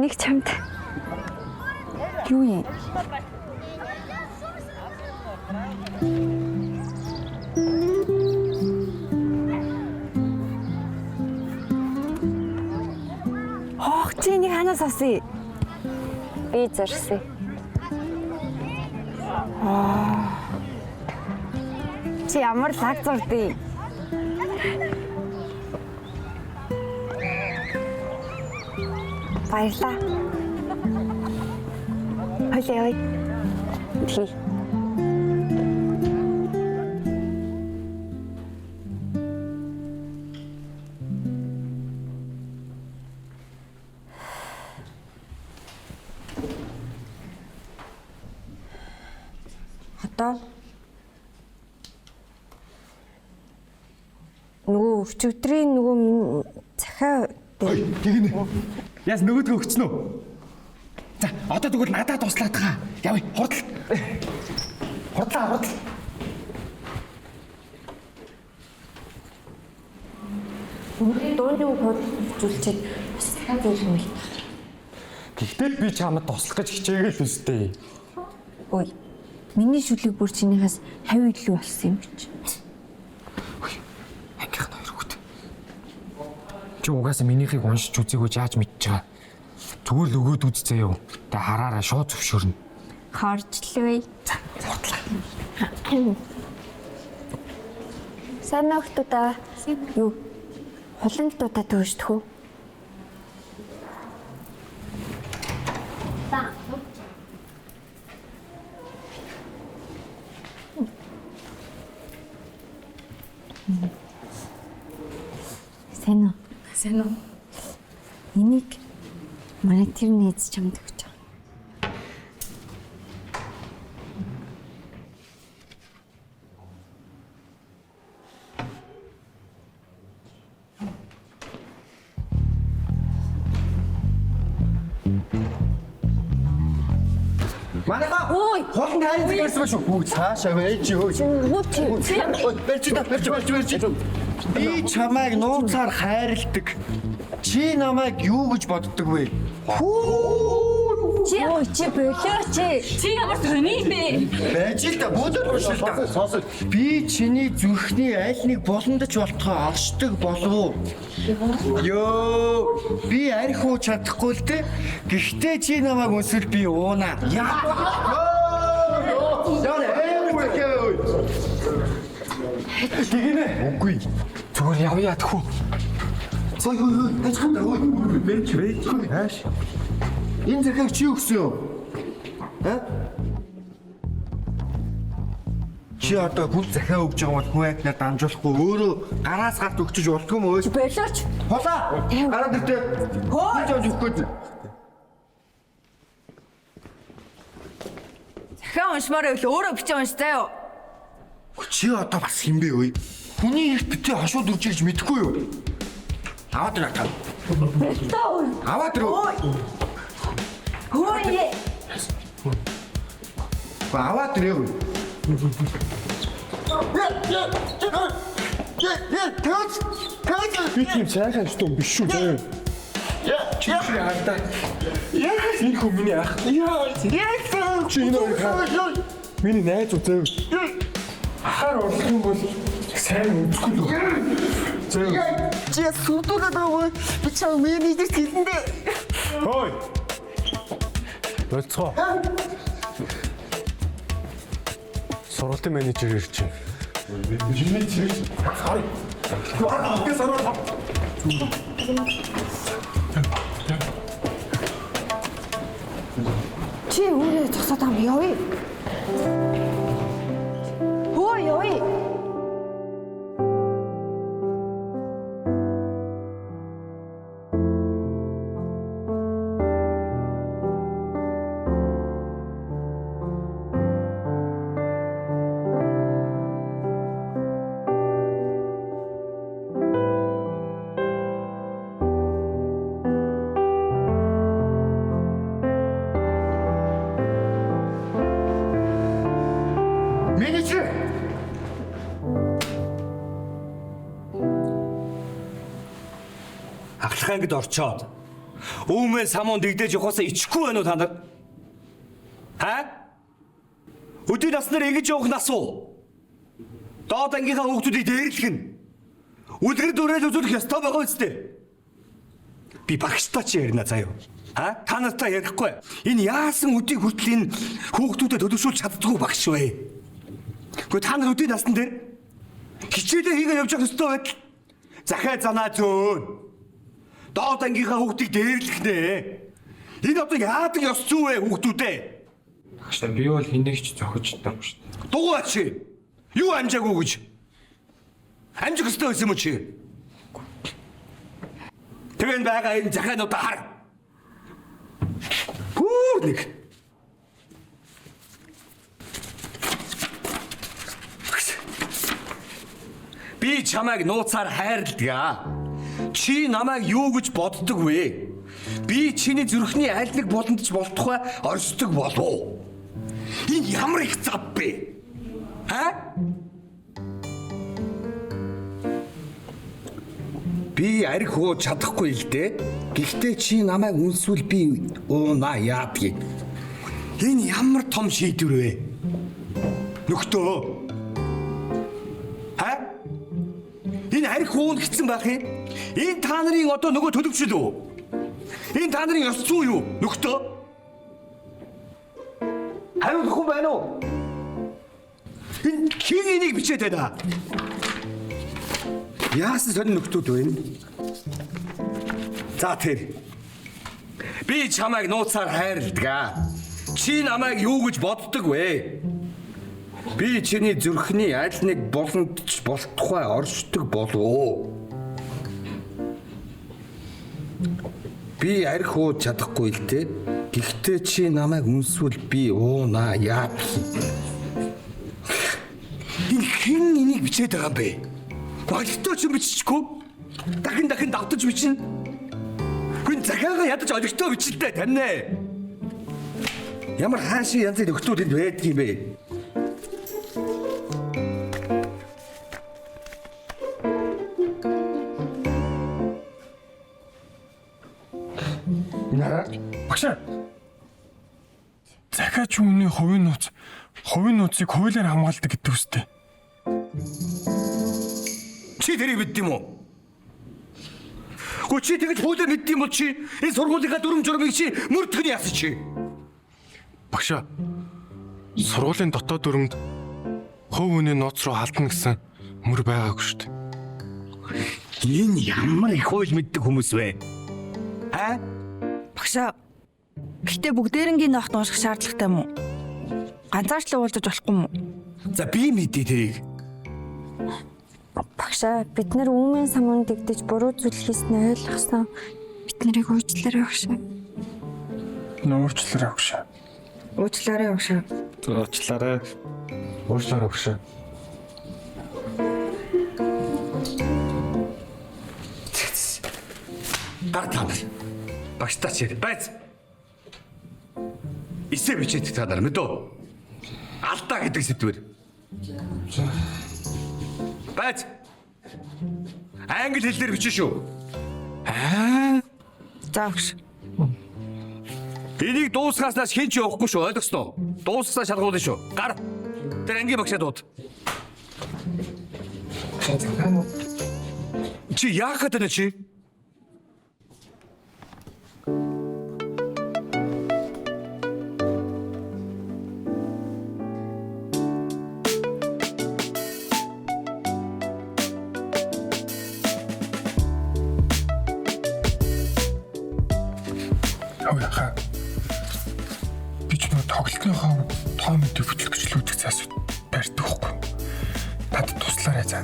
Энийг чамд юу юм? Хоох чи энийг ханаас авсан? Би зорьсон. Аа. Чи ямар лаг зурдیں۔ Баярлаа. Хойлоо явъя. Тий. Одоо нөгөө өчигдрийн нөгөө захиа дээр Тэгнэ. Яс нөгөөдгөө өгцөн үү? За, одоо тэгвэл надад туслаад байгаа. Явъя, хурдл. Хурдлаа, хурдл. Дууны үг хурдлуулчихэд бас захиа зүйл юм л. Гэхдээ би чамд туслах гэж хичээгээл үстэй. Ой. Миний шүлэг бүр чинийхээс 50 илүү болсон юм чи. Ангийнх нь хоёр хүүхэд. Чи угаасаа минийхийг уншиж үзээгүй яаж мэдж байгаа. Зүгээр л өгөөд үз заяа. Тэ хараараа шууд зөвшөөрнө. Харчлээ. За, хурдлаа. Сайн нөхдөдөө. Юу? Хулан дуудаа төөшдөх үү? Сайн уу? Сайн уу? Энийг манай тэр найз чамд өгч байгаа. Манайха хулан хайрцаг гэсэн ба шүү. Хүү цаашаа байж хөө. Чи Барьж та барьж барьж барьж. Би чамайг нууцаар хайрладаг. Чи намайг юу гэж боддог вэ? Чи ой чи болооч. Чи ямар сони юм бэ? Байж л да бөөдөр уншил та. Би чиний зүрхний аль нэг боломдч болтгоо олшдог болов уу? Йоо, би арх уу чадахгүй л дээ. Гэхдээ чи намайг өнсөл би уунаа. Яа. Яа, амар зэхээ. Тэгинэ. Үгүй. Зүгээр явъя тэхүү. Сой хөө хөө тажхан даа хөө. Бэж бэж. Хааш. Энэ зэхэг чи өгсөн юм? Аа? Чи одоо хүн захиа өгж байгаа бол хүн айтнаар дамжуулахгүй өөрөө гараас гарт өгчөж болдгүй юм өө. Болооч. Хулаа. Гараад ирдэ. Хөө жоо өгөх гээд. Захиа уншмаар байвал өөрөө бичээ унш заяа. Чи одоо бас хин бэ өө? Хүний эрт битээ хошууд үрж гэж мэдэхгүй юу? Аваад ир атаа. Аваад ир. Хөөе. Аваад ир. Би тийм сайхан стом биш шүү дээ. Чи хардаа. Энэ хүн миний ах. Яа. Чи энэ хоёр хаа. Миний найз үзээ. Ахаар орлох юм бол сайн үзэхгүй л. Зөө. Чи сүдүүлээд байгаа би чам менежерт хэлэндээ. Хой. Болцгоо. Сургуулийн менежер ирж байна. Миний чиг. Сар. Сар. Чи өөрөө зогсоод байгаа юм явъя. Хөө явъя. Менежер. Ахлах ангид орчоод Өвмөө самуун дэгдэж явахаасаа ичихгүй байна уу та нар? Ха? Өдий наснаар ингэж явах нас уу? Доод ангийнхаа хүүхдүүдийг дээрлэх нь. Үлгэр дуурайл үзүүлэх ёстой байгаа үстэй. Би багштай чи ярина заяа. А? Та нартай ярихгүй. Энэ яасан өдийг хүртэл энэ хүүхдүүдэд төлөвшүүлж чаддгүй багш вэ? Гэхдээ та нар өдий насн дээр хичээлээ хийгээд явж явах ёстой байдал. Захиа занаа зөөн. Доод ангийнхаа хүүхдийг дээрлэх нэ. Энэ одоо яадаг ёс зүй вэ хүүхдүүдээ? Багшаа би бол хэнийг ч зохиж чадаагүй шүү дээ. Дугуй чи. Юу амжаагүй гэж? Амжих ёстой байсан юм уу чи? Тэгээд байгаа энэ захиануудаа хар. Бүр нэг. Би чамайг нууцаар хайрладаг. Чи намайг юу гэж боддог вэ? Би чиний зүрхний аль нэг буланд ч болтугай орсдог болов. Энэ ямар их зав бэ? Ха? Би арх ууж чадахгүй л дээ. Гэхдээ чи намайг үнсвэл би уунаа яадгийг. Энэ ямар том шийдвэр вэ? Нөхдөө. Ха? Энэ арх уун гэсэн байх юм? Энэ та нарын одоо нөгөө төлөвшөл үү? Энэ та нарын ёс зүй юу? Нөхдөө. Хариулах хүн байна уу? Энэ хэн энийг бичээд байна? Яасан сонин нөхдүүд вэ? За тэр. Би чамайг нууцаар хайрладаг. Чи намайг юу гэж боддог вэ? Би чиний зүрхний аль нэг буланд ч болтугай оршдог болов. Би арх ууж чадахгүй л дээ. Гэхдээ чи намайг үнсвэл би уунаа яа. Энэ хэн энийг бичээд байгаа юм бэ? Олигтой ч биччихгүй. Дахин дахин давтаж бичнэ. Хүн захиагаа ядаж олигтой бичлээ таньнэ. Ямар хаашийн янзын нөхдүүд энд байдаг юм бэ? Багшаа. Захиач өмнө хувийн нууц, хувийн нууцыг хуулиар хамгаалдаг гэдэг үстэй. Чи тэрийг мэддэг юм уу? Гэхдээ чи тэгж хуулиар мэддэг юм бол чи энэ сургуулийнхаа дүрм журмыг чи мөрдөх нь яасан чи? Багшаа. Сургуулийн дотоод дүрмэнд хувь хүний нууц руу халдна гэсэн мөр байгаагүй шүү дээ. Энэ ямар их хууль мэддэг хүмүүс вэ? Аа? Багшаа. Гэхдээ бүгдээрэнгийн ногт унших шаардлагатай юм уу? Ганцаарчлан уулзаж болохгүй юм уу? За би мэдээ тэрийг. Багшаа бид нар үүмэн самуун дэгдэж буруу зүйл хийснээ ойлгосон. Бид нарыг уучлаарай багшаа. Уучлаарай багшаа. Уучлаарай багшаа. Уучлаарай. Уучлаарай багшаа. Гар та нар. Багштай чи байц. Эсээ бичээд та нар мэдөө. Алдаа гэдэг сэдвэр. Байц. Англи хэлээр бичнэ шүү. Аа. За багш. Энийг дуусгаснаас хэн ч явахгүй шүү, ойлгосноо? Дуусгаснаа шалгуулна шүү. Гар. Тэр ангийн багшаа дууд. Чи яах гэдэг нь чи? Хөөе хаа. Би ч нөө тоглолтынхоо тоо мэдээ хөтлөх гэж л үүдэг цаас барьдаг хгүй. Надад туслаарай за.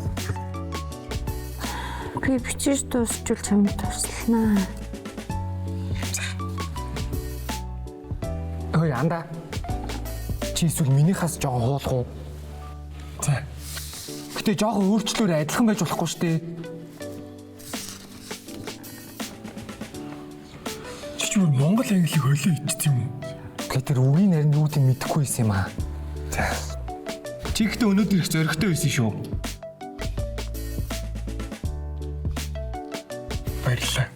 Би бичиж дуусчвал чамд туслана. Хөөе анда. Чи эсвэл минийхээс жоохон хуулах уу? За. Гэтэ жоохон өөрчлөөр адилхан байж болохгүй шүү дээ. Чи ч бүр Монгол англиг хөлөө ичсэн юм уу? Гэхдээ тэр үгийн нарийн юу гэдгийг мэдэхгүй байсан юм аа. За. Чи гэхдээ өнөөдөр их зоригтой байсан шүү. Баярлалаа.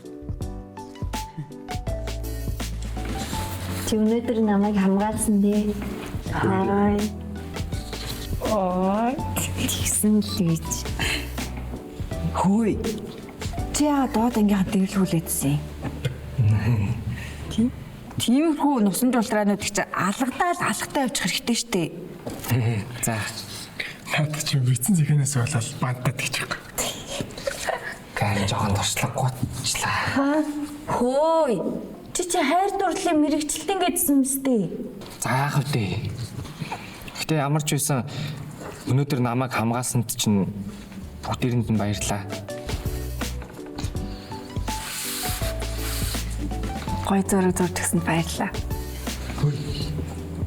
Чи өнөөдөр намайг хамгаалсан дээ. Хай. Ой. Тэгсэн л гэж. Хөөе. Чи яа доод ангийнхан дэвлгүүлээдсэн юм? Тийм. Тиймэрхүү нусан жултраанууд чи алгадаал алгатай явчих хэрэгтэй штэ. За. Надад чи бицэн зэхэнээс болоод бантаад гэж байгаа. Гай жоохон туршлагагүйчлаа. Хөөе. Чи чи хайр дурлалын мэрэгчлэн гэдсэн мэт дээ. За яах вэ? Гэтэ ямар ч байсан өнөөдөр намайг хамгаалсанд чинь бүгдээрэнд нь баярлалаа. Гой зураг зурж өгсөнд баярлалаа.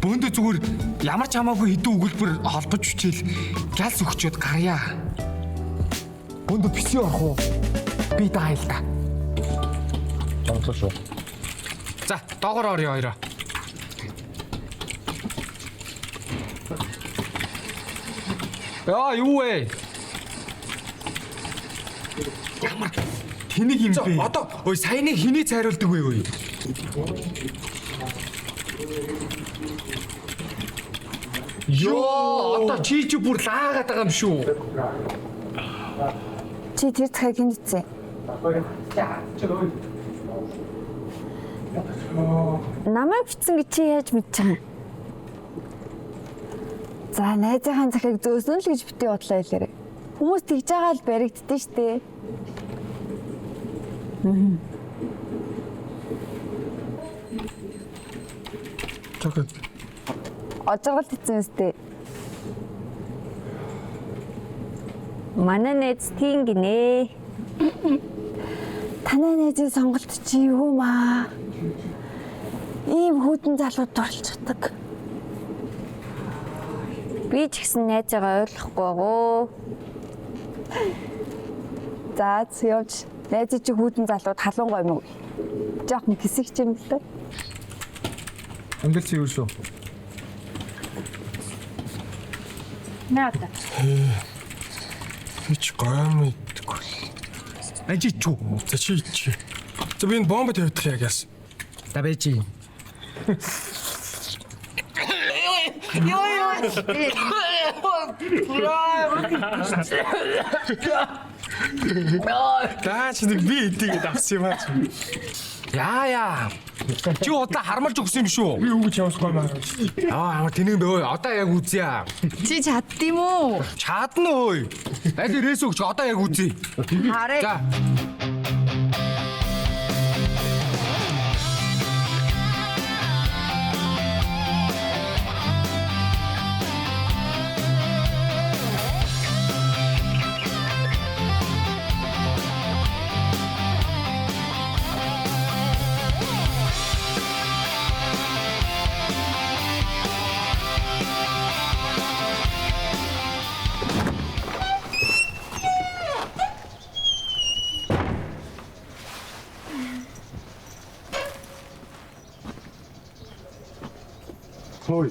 Бөөндөө зүгээр ямар ч хамаагүй хэдэн өгүүлбэр холбож үчээл гялс өгчөөд гарья. Бөөндөө бисий орох уу? Би даа л да. Онцлоо шүү. За, доогоор орё хоёроо. Яа, юу вэ? Ямар тэнэг юм бэ? Одоо ой саяны хэний цайруулдаг вэ ой? Йоо, одоо чи чи бүр лаагаад байгаа юм шүү. Чи тэр захиаг хэнд бичсэн? Намайг бичсэн гэж чи яаж мэдчих юм? За найзынхаа захиаг зөөсөн л гэж бити бодлоо хэлээрэй. Хүмүүс тэгж байгаа л баригддээ штэ. Чокет. Ожиргалт хийсэн үстэй. Манай найз тийм гинэ. Танай найзын сонголт чи юу маа? Ийм хүйтэн залууд дурлцдаг. Би ч гэсэн найзаагаа ойлгохгүй гоо. За явж найзын чи хүйтэн залууд халуун гой мөг. Жохон гисэгч юм л даа. Амьдрал чи юу шүү? Наата. Би ч гой мэдгүй. Ажи чүү. За чи чи. За би энэ бомб тавьдах яг яасан. За бэж. Даа чи нэг би эдийгээд авсан юм аа. Яа яа. Чи удлаа хармалж өгсөн юм шүү. Би үгүй чамс гой маа. Аа ямар тэнэг бэ ой. Одоо яг үзье. Чи чаддсан юм уу? Чадна ой. Аль рейс өгч одоо яг үзье. Хараа. За. Хөөе.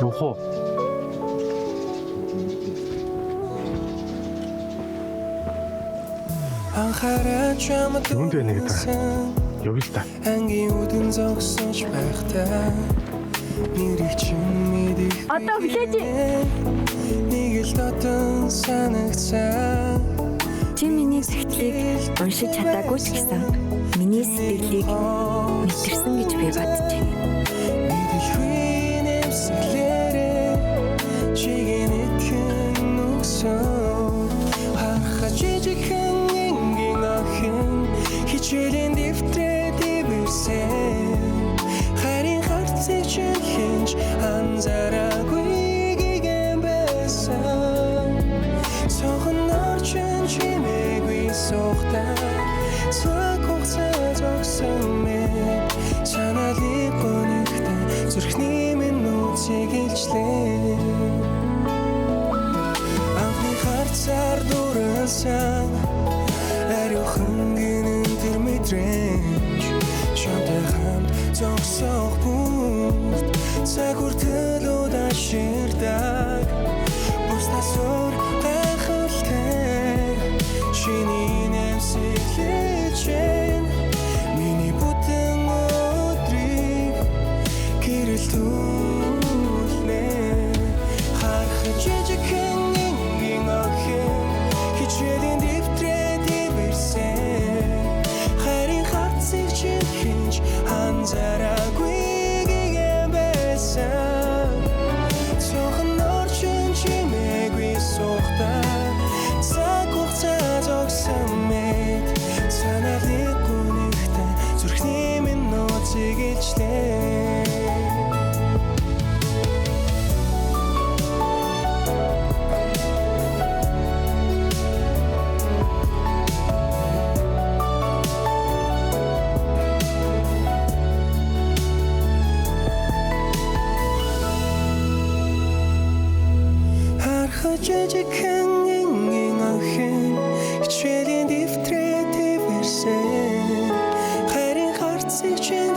Юхо. Юунд байна гэдэг. Явъя л та. Ангийн үдэн зогсож байхдаа нэрийг чинь мэдэх Одоо хүлээж. Нэг л дотон санагцсан Чи миний загтлыг уншиж чадаагүй ч гэсэн миний сэтгэлийг мэдэрсэн гэж би бодож байна. Мэдэлгүй нэмсгэлээрээ чигийн итгэн нүгсэн харахад жижигхэн энгийн охин хичээлийн дэвтрээ дэвэрсэн харин харцыг чинь хинч анзаараагүй гэгэн байсан цохон орчин чимээгүй сухтаа цаг хугацаа зогсон мэт санаалыг гонигтай зүрхний минь нууцыг илчлээ анхны харцаар дурлсан ариухан гинэн тэр мэдрэмж чамтай хамт зогсох бүрт цаг хүртэл удааширдаг бусдаас өөр гайхалтай Жижигхэн энгийн охин хичээлийн дэвтрээ тэвэрсэн. Хайрын харцыг чинь